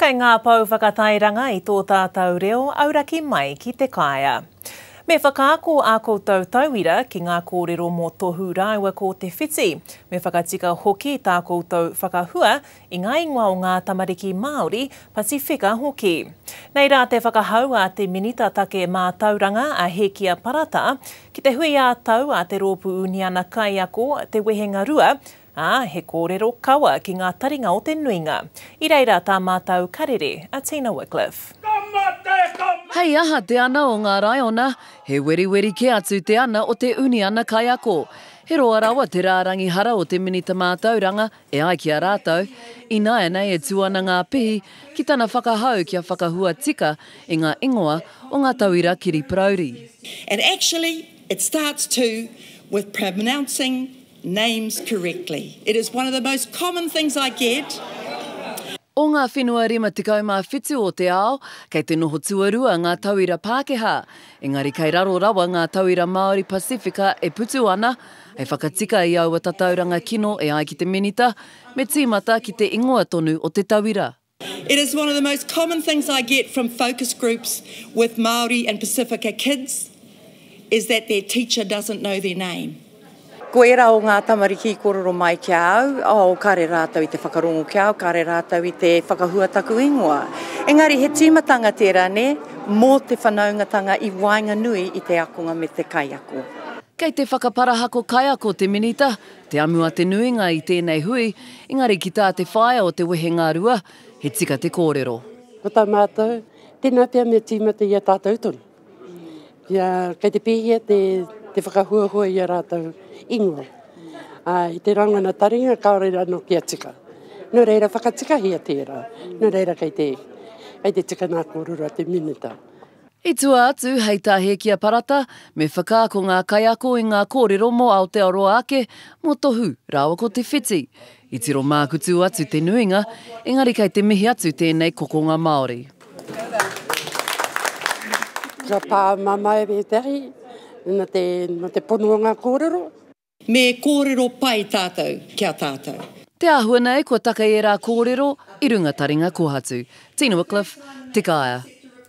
Kei ngā pou whakatairanga i tō tātou reo auraki mai ki Te Kāea. Me whakaako ā koutou tauira ki ngā kōrero mō Tohu rāua ko Te Whiti. Me whakatika hoki tā koutou whakahua i ngā ingoa o ngā tamariki Māori, Pasifika hoki. Nei rā te whakahau a te Minita Take Mātauranga a Hekia Parata ki te hui ā-tau a te Rōpū Uniana Kaiako Te Wehengarua, ā, he kōrero kawa ki ngā taringa o te nuinga. I reira tā mātou karere a Tina Wickliffe. Hei aha te ana o ngā raiona, he weriweri kē atu te ana o te uniana kaiako. He roa rawa te rārangi hara o te Minita Mātauranga, e ai ki a rātou. Ināianei e tū ana ngā pihi ki tana whakahau kia whakahua tika i ngā ingoa o ngā tauira kiri parauri. And actually it starts too with pronouncing Names correctly. It is one of the most common things I get. O ngā whenua 57 o te ao, kei te noho tuarua ngā tauira Pākehā, engari kei raro rawa ngā tauira Māori Pasifika e putu ana, hei whakatika i aua tatauranga kino e ai ki te Minita, me tīmata ki te ingoa tonu o te tauira. It is one of the most common things I get from focus groups with Māori and Pasifika kids is that their teacher doesn't know their name. Ko ērā o ngā tamariki i kōrero mai ki a au, oh, kāre rātou i te whakarongo ki a au, kāre rātou i te whakahua taku ingoa. Engari he tīmatanga tērā, nē, mō te whanaungatanga i waenganui i te akonga me te kaiako. Kei te whakaparahako kaiako te Minita, Te amu a te nuinga i tēnei hui, engari ki tā te whaea o te wehengarua, he tika te kōrero. Ko tā mātou, tēnā pea me tīmata i a tātou tonu. Kia, kei te pēhea te, te whakahuahua i a rātou ingoa. Ā, i te rangona taringa kāore anō kia tika. Nō reira, whakatikahia tērā. Nō reira kei te, kei te tika ngā kōrero a te Minita. I tua atu, hei tā Hēkia Parata, me whakaako ngā kaiako i ngā kōrero mō Aotearoa ake, mō Tohu rāua ko Te Whiti. I tiro mākutu atu te nuinga, engari kei te mihi atu tēnei kokonga Māori. Ka pā mamae ētahi nā te pono o ngā kōrero. Me kōrero pai tātou ki a tātou. Te āhua nei kua taka ērā kōrero i runga taringa kōhatu. Tina Wickliffe, Te Kāea.